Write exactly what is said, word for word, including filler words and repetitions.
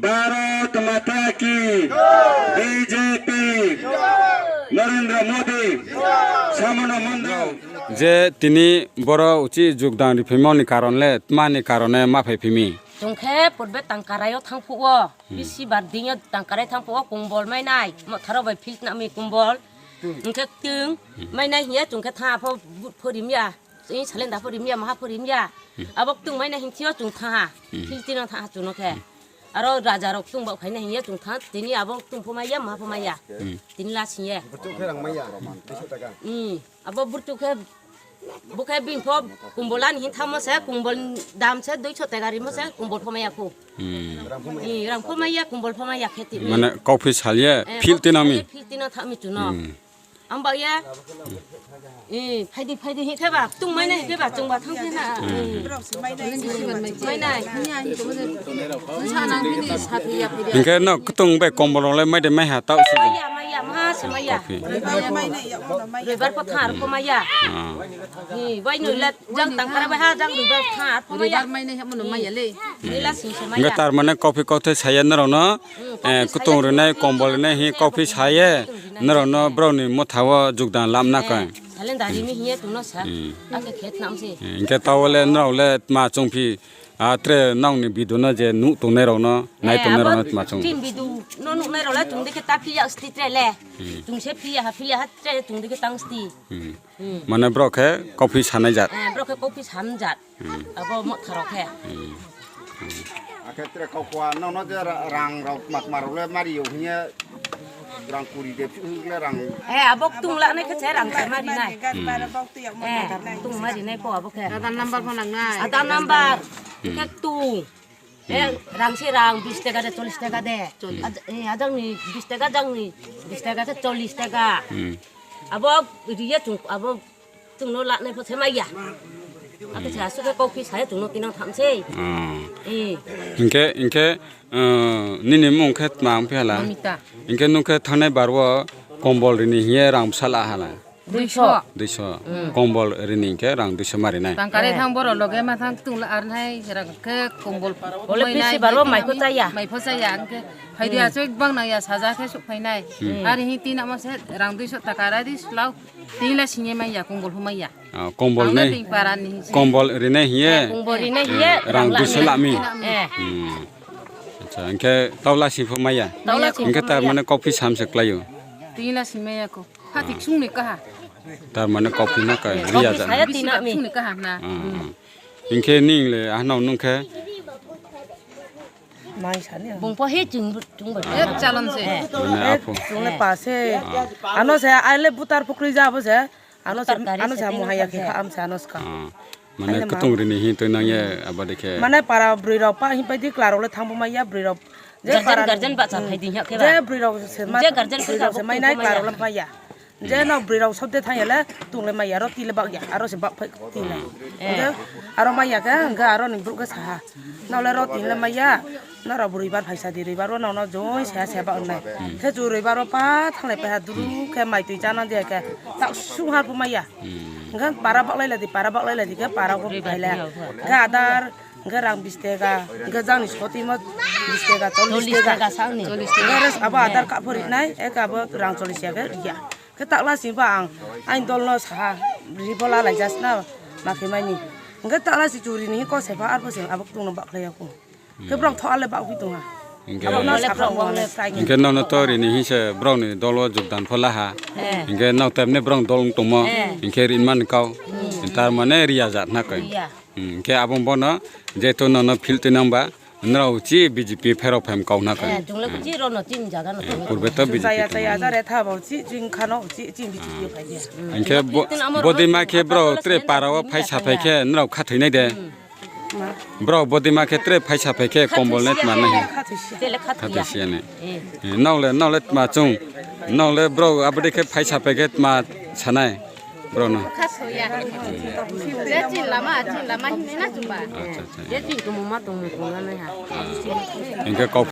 Bharat Mata ki, B J P, Narendra Modi, Samana Mandal. Je tini boro uchi jugdan riphimoni karon le, tmani karone ma phai phimi? Chwng khe purbe Tangkarai o thang phuo, Hmm. bisi bar ding yo Tangkarai thang phuo, kumbol mai nai, motharo bai field nami kumbol, Hmm. hwnkhe twng, Hmm. mai nai hiya chwng khe tha pho but pho rimya. Chwng salenda pho rimya, maha pho rimya. Hmm. Abo ktung mai na hing thio chwng thaha. Hmm. Phil tino thaha chwng no khe. Hmm. Aro raja rok ktung bak phaina hing ye chwng tha. Tini abo ktung pho maya, maha pho maya. Hmm. Tini la sing ye. Burchuk khe rang maya. Hmm. Abo burchuk khe bo khe bing pho kumbol ani hing thamo se, kumbol dam se duiso tega rimo se, kumbol pho maya khu. Hmm. Hmm, rang pho maya, kumbol pho maya khe tini. Mane coffee sal ye, Eh, phil tino mi. Phil tino tha mi chwng no. Hmm. Ang ba ya. Eh, phaidi, phaidi, hi kheba, tung mai nai, hi kheba, tung ba thang khe na. Hmm. Eh. Mai nai. Hingke no kutung bai kombol rok le mai de mai ha tau si. Mai ya, mai ya, ma se mai ya. Kopi. Roibar pho thar pho mai ya. Ah. Ni, bai no le jang tang kara bai ha, jang roibar thar pho mai ya. Roibar mai nai ha mo no mai ya le. Ni la sing se mai ya. Hingke tar mane kopi kothai saya norok no. Hmm, eh, kopi kutung saya rinai, kopi kombol rinai, hi kopi saya, norok no borok ni motha o jugdan lam na kai. Salen dari mi hiye tungno sa. Hmm. Ake khet nam se. Eh, hingke tawole norok le tma chungphi, ah, tre nong ni video no je nuk tongnai rok no, nai tongnai rok no tma chung. Tin video no nuknai rok le tung de khe ta phi ya sti tre le. Hmm. Tung se phi ya ha phi ya ha tre tung de khe tang sti. Hmm. Hmm. Mane borok khe kopi sanai jat. Eh, borok khe kopi san jat. Hmm. Abo motha rok khe. Hmm. Akhe tre kok kua nono je ra-, rang rok mak mar le mari yo hinya rang kuri de phi le rang. Eh, abo tung la nai khe se rang se mari nai. Hmm. Eh, tung mari nai po abo khe. Ada number pho nang nai. Ada number. Hmm. Khe tung. Eh, rang se rang bis taka de, chollis taka de. Chollis. Ad-, eh, ajang ni bis taka, ajang ni bis taka khe chollis taka. Hmm. Abo riya chung, abo Chwngno lanai pho se maya. Ake se aswk khe kokphi saya chwngno tinang thamsei. Ah. Eh. Hinkhe, hinkhe, uh, nini mung khe tma wng phiya la? Mamita. Hinkhe nwng khe thangnai bar o kombol rini hiye rang bwsa la hala? Duiso. Duiso. Mm. Kombol rini hinkhe rang duiso ma rinai. Tangkari thang borok loge ma thang tungla arnai rang khe kombol. Bole pisi bar o mai pho chaya. Mai pho chaya hinkhe. Phaidi aswk bang nang ya saja khe suk phainai. Hmm. Ari hi tina ma se rang duiso taka rai di slao. Tini la singye maya, kombol pho maya. Ah, kombol ne? Ang le bini para ni hinsi. Kombol rine hiye? Eh, kombol rine hiye, eh, rang duiso lami. Eh. Hmm. Acha, hinkhe tau la sing pho maya? Tau la sing pho maya. Hinkhe tar mane kokphi sam se klaio? Tini la sing maya ko. Phatik sung ni kaha. Tar mane kokphi no kai, eh, riya kokphi ja. Saya tina mi. Sung ni kaha na. Hmm. Hinkhe ning le, ah, nong nung khe? Mai sani. Bung po he chung, chung bai. Eh, chalon se. Eh. Mane apo. Chung le pa se. Ah. Ano se, ai le butar pukri ja abo se. Ano se, butar kari ano se, se tino mohaya khe kha am se ano ska. Ah. Mane kutung rini hi twi nang ye abadi khe. Mane para bwrwi rok pa hi pai di kla rok le thang bo maya bwrwi rok. Je guardian, para guardian ba cha phai di hyak khe ba. Je bwrwi rok se ma, je guardian bwrwi rok se mai nai kla rok le maya. Je nok bwrwi rok sob de thang ya le, tung le maya, aro ti le bak ya, aro se bak phai ti le. Eh. Hingke aro maya khe, hingke aro ni bwrwi khe saha. Nok le ro tin le maya, norok bo roibar phaisa di, roibar o nono joi se se bak nai. Khe chu roibar o pa thang le paiha duru khe mai twi chana de khe, tak su har phu maya. Hingke para bak lai la di, para bak lai la di khe para bo phai le. Hingke adar, hingke rang bis tega, hingke jang ni soti mo bis tega, chollis tega. Chollis tega sa ni. Hingke res abo adar ka pho ri nai, ek abo rang chollis ya khe ri ya. Khe takla si ba ang, aini dol no saha, ri bola lai jas na, ma khe mani. Hingke takla si churi ni ko se pha, arpho se abo kutung no bak khlai ya ko. Khe borok tho ale bak hui tong ha. Hingke, abo no sa pha wang le strike. Hingke nono to rini hi se borok ni dol o jogdan pho la ha. Eh. Hingke nok temne borok dol wng tongmo. Eh. Hingke rin man kau. Hmm. Tar mane riya jat na kai. Riya. Hmm, hingke abo bono jeto nono field twi nang ba. Nrao chi B J P pherok phaim kau na khe. Eh, chwng le chi rono chini jaga no. Eh, purbe to B J P chaya, chaya, tongmani. Jare tha bo chi, chwng khano chi, chini B J P phai de. Hingkhe bo-, bodima khe bro tre para o phai sa phai khe nrao kha thwinai de. Hmm. Bro bodima khe tre phai sa phai khe kombol net manai. Kha thwisi. Tele kha thwisi. Kha thwisi ani. Eh. Eh, nokle, nokle tma chwng. Nokle bro abode khe phai sa phai khe tma sanai. Bro no. Kha soya. Je chin lama, chin lama hinwi na chuba. Acha, acha. Je chin kumu ma tong kumu na ha. Ah. Hingkhe kok